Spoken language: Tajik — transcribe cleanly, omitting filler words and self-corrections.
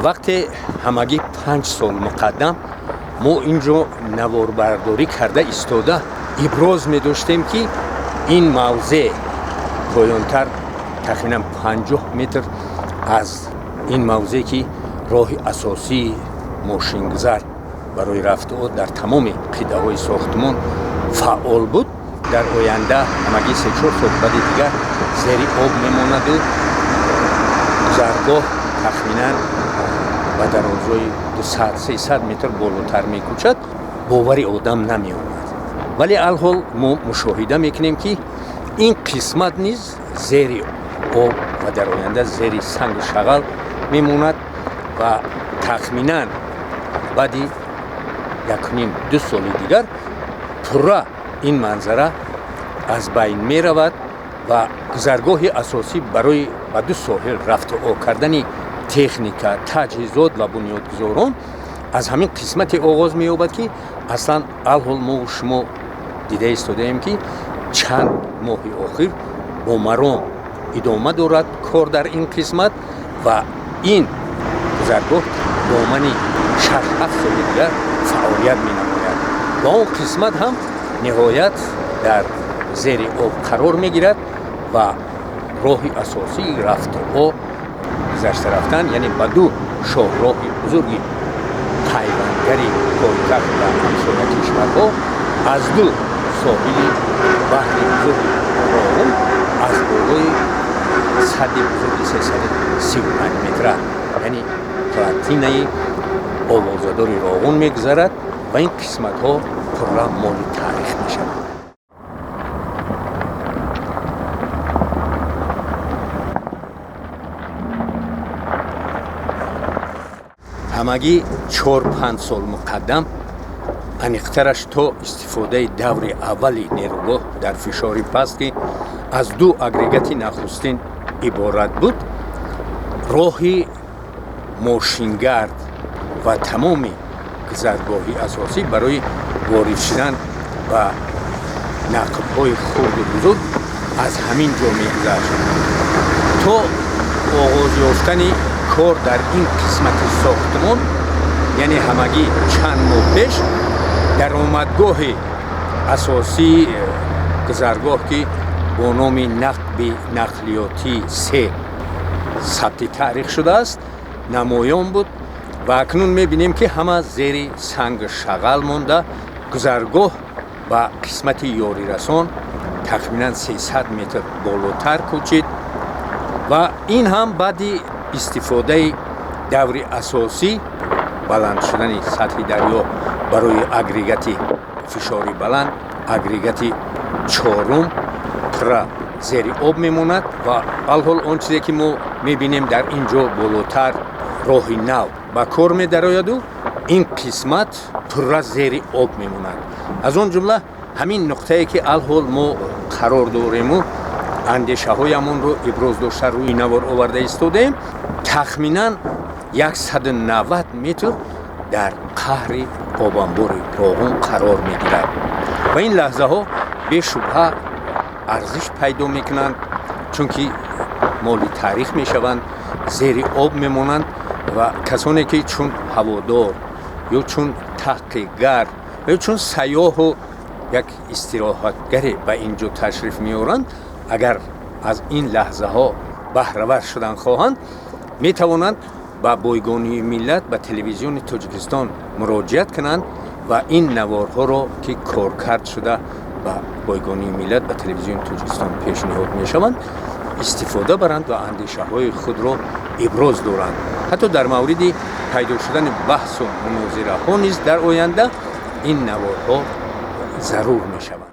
Вақте ҳамагӣ 5 сол муқаддам мо ин ҷо наворбардорӣ карда истода иброз медоштем, ки ин мавзеъ поёнтар тахминан 50 метр аз ин мавзеъ, ки роҳи асосии мошингузар барои рафтуод дар тамоми қитъаҳои сохтмон фаъол буд, дар оянда ҳамагӣ 3-4 сол баъди дигар зери об мемонаду гузаргоҳ тахминан ба дарозои 200-300 метр болотар мекӯчад, бовари одам намеомад. Вале алҳол мо мушоҳида мекунем, ки ин қисмат низ зери об ва дар оянда зери сангу шағал мемонад ва тахминан баъди 1.5-2 соли дигар пурра ин манзара аз байн меравад ва гузаргоҳи асосӣ барои ба ду соҳил рафту о кардани техника, таҷҳизот ва бунёдгузорон аз ҳамин қисмате оғоз меёбад, ки аслан алҳол мо шумо дида истодаем, ки чанд моҳи охир бо маром идома дорад кор дар ин қисмат ва ин гузаргоҳ домани 6-7 соли дигар фаъолият менамояд ва он қисмат ҳам ниҳоят дар зери об қарор мегирад ва роҳи асосии рафту о гузашта рафтан, яъне ба ду шоҳроҳи бузурги пайвандгари пойтахт ва ҳамсоя кишварҳо аз ду соҳили баҳри бузурги Роғун аз болои садди бузурги 335 метра, яъне плотинаи овозадори Роғун мегузарад ва ин қисматҳо пурра моли таърих мешавад. Ҳамагӣ 4-5 сол муқаддам, аниқтараш то истифодаи даври аввали нерӯгоҳ дар фишори паст, ки аз ду агрегати нахустин иборат буд, роҳи мошингард ва тамоми гузаргоҳи асосӣ барои ворид шудан ба нақбҳои хурду бузург аз ҳамин ҷо мегузашт. То оғоз ёфтани кор дар ин қисмати сохтмон, яъне ҳамагӣ чанд моҳ пеш, даромадгоҳи асосии гузаргоҳ, ки бо номи нақби нақлиётии се сабти таърих шудааст, намоён буд ва акнун мебинем, ки ҳама зери сангу шағал монда, гузаргоҳ ба қисмати ёрирасон тахминан 300 метр болотар кӯчид ва ин ҳам баъди истифодаи даври асосӣ, баланд шудани сатҳи дарё барои агрегати фишори баланд, агрегати чорум пурра зери об мемонад. Ва алҳол он чизе ки мо мебинем, дар ин ҷо болотар роҳи нав ба кор медарояду ин қисмат пурра зери об мемонад. Аз он ҷумла ҳамин нуқтае, ки алҳол мо қарор дорему андешаҳоямонро иброз дошта рӯи навор оварда истодаем, тахминан 190 метр дар қаъри обанбори Роғун қарор мегирад ва ин лаҳзаҳо бешубҳа арзиш пайдо мекунанд, чунки моли таърих мешаванд, зери об мемонанд ва касоне ки чун ҳаводор ё чун таҳқиқгар ё чун сайёҳу як истироҳатгаре ба ин ҷо ташриф меоранд, агар аз ин лаҳзаҳо баҳравар шудан хоҳанд, метавонанд ба Бойгонии миллат, ба Телевизиони Тоҷикистон муроҷиат кунанд ва ин наворҳоро, ки коркард шуда ба Бойгонии миллат, ба Телевизиони Тоҷикистон пешниҳод мешаванд, истифода баранд ва андешаҳои худро иброз доранд. Ҳатто дар мавриди пайдо шудани баҳсу мунозираҳо низ дар оянда ин наворҳо зарур мешаванд.